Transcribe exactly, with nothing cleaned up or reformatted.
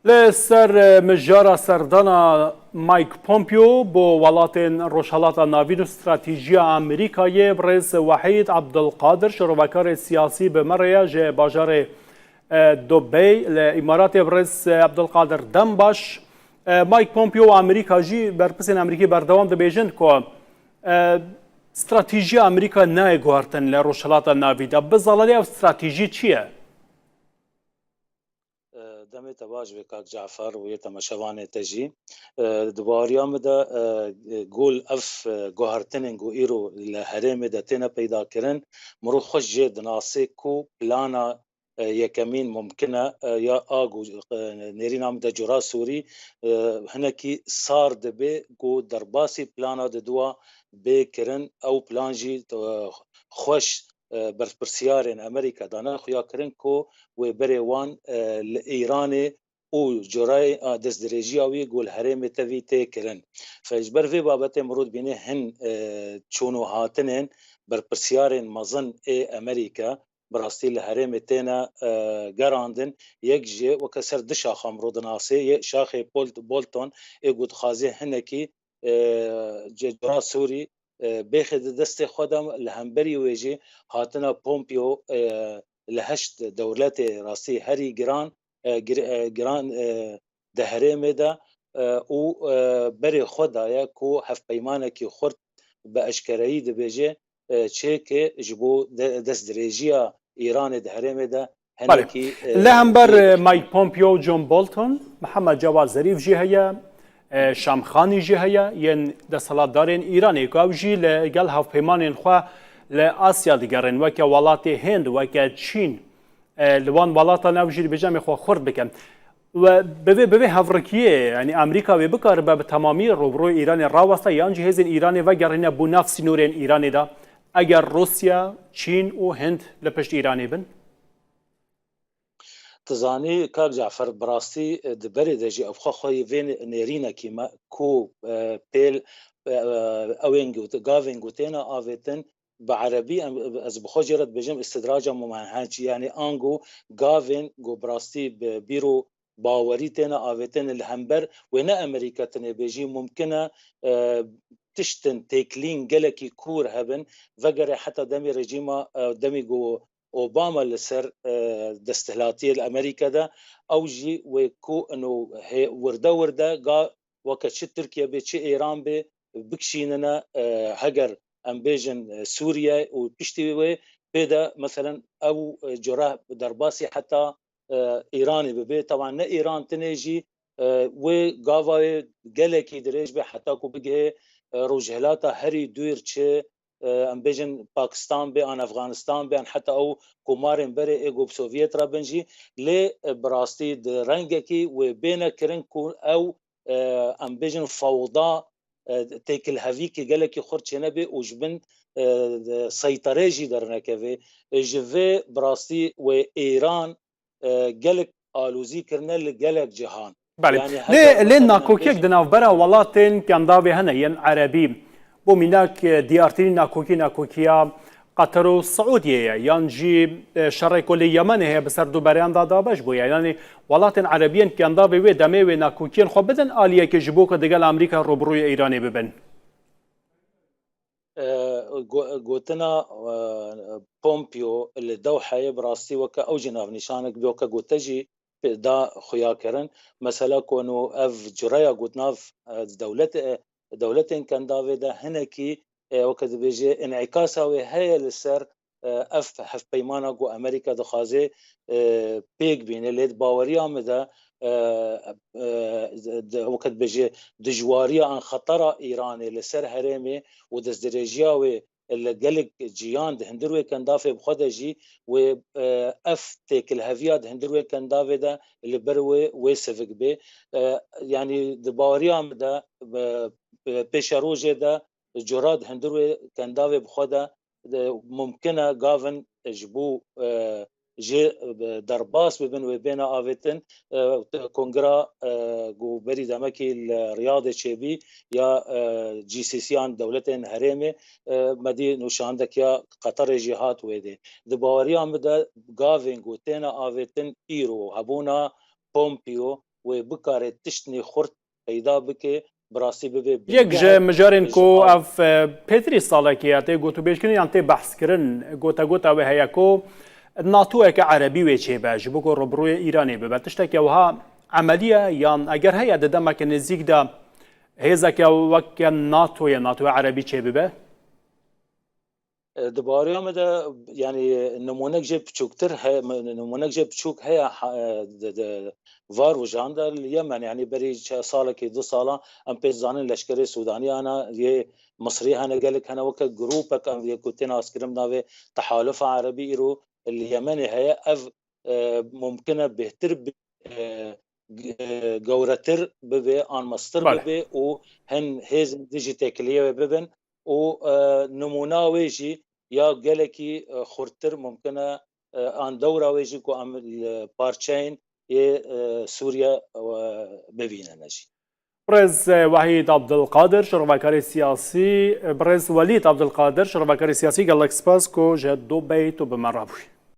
Li ser, e, mijara serdana Mike Pompeo bo welatên Rojhelata Navîn û stratejiya Amerîkayê, birêz Wehîd Abdulkadir, şirovekarê siyasî bi me re ye ji bajarê, e, Dubey li Îmaratê. Birêz, e, Abdulkadir, dem baş. E, Mike Pompeo û Amerîka jî, berpirsên Amerîkî berdewam dibêjin ku, e, stratejiya Amerîka nayê guhertin li Rojhelata Navîn de. Bi zelalî ev stratejî çi ye? E, demê te baş be kak Cafer û yê temaşevanê te jî. E, di baweriya min de, e, e, gol ev, e, guhertinên ku îro li herêmê de têne peyda kirin, mirov xwe jê dinase ku plana, e, yekemîn mumkin e, e, ya a ku, e, nêrîna min de cura Sûrî, e, hinekî sar dibe ku derbasî plana diduwa bê kirin. Ew plan jî, e, xweş, e, berpirsiyarên Amerîka dane xuya kirin ku wê berê wan, e, li Îranê û curayê, e, destdirêjiya wî ku li herêmê tevî tê kirin. Fe ji ber vê babetê mirov dibîne hin, e, çûn û hatinên berpirsiyarên mezin ê Amerîka bi rastî li herêmê têne, e, gerandin. Yek jê weke ser du şaxa mirov dinasê, yê şaxê Bolt-, Bolton ê ku dixwaze hinekî, e, ji cura Sûrî, e, bêxe di destê xwe de, li hemberî wê jî hatina Pompeo, e, li heşt dewletê rastî herî giran, e, gir-, e, giran, e, di herêmê de, e, û, e, berê xwe daye ku hevpeymanekî xurt bi eşkereyî dibêje, e, çêke ji bo de-, destdirêjiya Îranê di herêmê de Belê. Hinekî, e, Li hember, e, Mike Pompeo, John Bolton, Mihemed Cewad Zerîf jî heye, e, Şam Xanî jî heye, yên desthilatdarên Îranê ku ew jî li gel hevpeymanên xwe li Asya digerin, weke welatê Hind, weke Çîn, e, li wan welatan ew jî dibêje em ê xwe xurt bikin. We bi vê, bi vê hevrikiyê, yanî Amerîka wê bikaribe bi temamî rûbirûyê Îranê raweste yan jî hêzên Îranê vegerîne bo nav sînorên Îranê de, eger Rûsya, Çîn û Hind li pişt Îranê bin? Tu zanî, kak Cafer, bi rastî, e, di berê de jî ev xwe xwe yê vê nê-, nêrînekî me ku, e, pêl, e, e, ew ên got-, gavên ku têne avêtin, bi erebî em, ez bi xwe jê re dibêjim istidraca mumenhec, yanî ango gavên ku bi rastî bi bîr û bawerî têne avêtin li hember wê ne Amerîka tenê bê jî mumkin e, e, tiştin têkilîn gelekî kûr hebin, vegere heta demê rejîma, e, demî ku Obama li ser, e, desthilatiyê li Amerîka de, ew jî wê ku ino hê-, wirde wirde ga weke çi Tirkiye bê, çi Îran bê, bikişînine, e, heger em bêjin, e, Sûriye û piştî wê pê de, meselen, ew, e, cure derbasî heta, e, Îranê bibe. Teban ne Îran tinê jî, e, wê gava wê gelekî dirêj be heta ku bigihê, e, rojhilata herî dûr çi, e, em bêjin Pakistan be, an Efxanistan be, an heta ew komarên berê ê ku bi Sovyet re bin jî. Lê, e, bi rastî di rengekî wê bêne kirin ku ew, e, em bêjin fewda, e, têkilhevîkê gelekî xurt çênebê û ji bin, e, de seyterê jî dernekeve. E, ji vê bi rastî wê Îran, e, gelek alozî kirine li gelek cihan. Belê. Yanî Lê, heger lê mesela nakokiyek em bêjin di navbera welatên kendavê hene yên erebî. Bo mînak, e, diyartirîn nakokî nakokiya Qatar û Siûdiyê ye, yan jî, e, şerê ku li Yemenê heye bi ser du bereyan de dabeş bûye. Yanî welatên erebî yên kendavê wê demê wê nakokiyên xwe bidin aliyekê ji bo ku digel Amerîka rûbirûyê Îranê bibin. E, go-, gotina, e, Pompeo li Dewheyê bi rastî weke ew jî navnîşanek bû, weke gote jî pê da xuya kirin. Mesela ku no ev cureya got nav, e, dewlet, e, dewletên kendavê de hinekî, e, weke dibêje, înîkasa wê heye li ser, e, ev hevpeymana ku Amerîka dixwaze, e, pêk bîne. Lê di baweriya min de, e, e, di, weke dibêje, dijwariya an xetera Îranê li ser herêmê û destdirêjiya wê li gelek ciyan di hundir wê kendafê bi xwe de jî wê, e, ev têkilheviya di hundir wê kendavê de li ber wê, wê sivik bê. E, yanî di baweriya min de, e, e, pêşerojê de cura di hundir wê kendavê bi xwe de, e, mumkin e gavin ji bo, e, jê, e, derbas bibin, wê bêne avêtin. E, kongra, e, ku berî demekî li Riyadê çêbî ya, e, G C C yan dewletên herêmê, e, me dî nûşandekiya Qeterê jî hat wê dê. Di baweriya min de gavên ku têne avêtin îro hebûna Pompeo, wê bikare tiştnê xurt peyda bike, bi rastî bibe Yek ji mijarên ku ev e, pêtirî salekê ya tê gotûbêjkirin yan tê behskirin, gotegota wê heye ku NATOyeke erebî wê çêbe ji bo ku rûbirûyê Îranê bibe. Tişteke wiha emelî ye yan eger heye di demeke nêzîk de hêzeke weke NATOyê, NATOya erebî çêbibe? E, di bariya me de, yanî, nimûnek jê biçûktir heye, nimûnek jê biçûk heye, ha, e, di, di, var û jan de li Yemen, yanî berî çe-, salekê, du sala em pê zanin leşkerê Sûdanî hene, yê Misrî hene, gelek hene, weke grûpek em yê ku tên naskirin bi navê Tehalufa Erebî îro li Yemenê heye. Ev, e, mumkin e bêhtir bi, e, g-, e, gewretir bibe, an mestir Bale. bibe û hin hêzên dijî têkiliyê wê bibin û, e, nimûna wê jî ya gelekî, e, xurttir mumkin e, e, an dewra wê jî ku em li parçeyên yê, e, Sûriye, e, bibînine jî. Birêz Wehîd Abdilqadir, şirvekarê siyasî, birêz Welîd Abdilqadir, şirvekarê siyasî, gelek spas ku ji Dubey tu bi me re bûyî.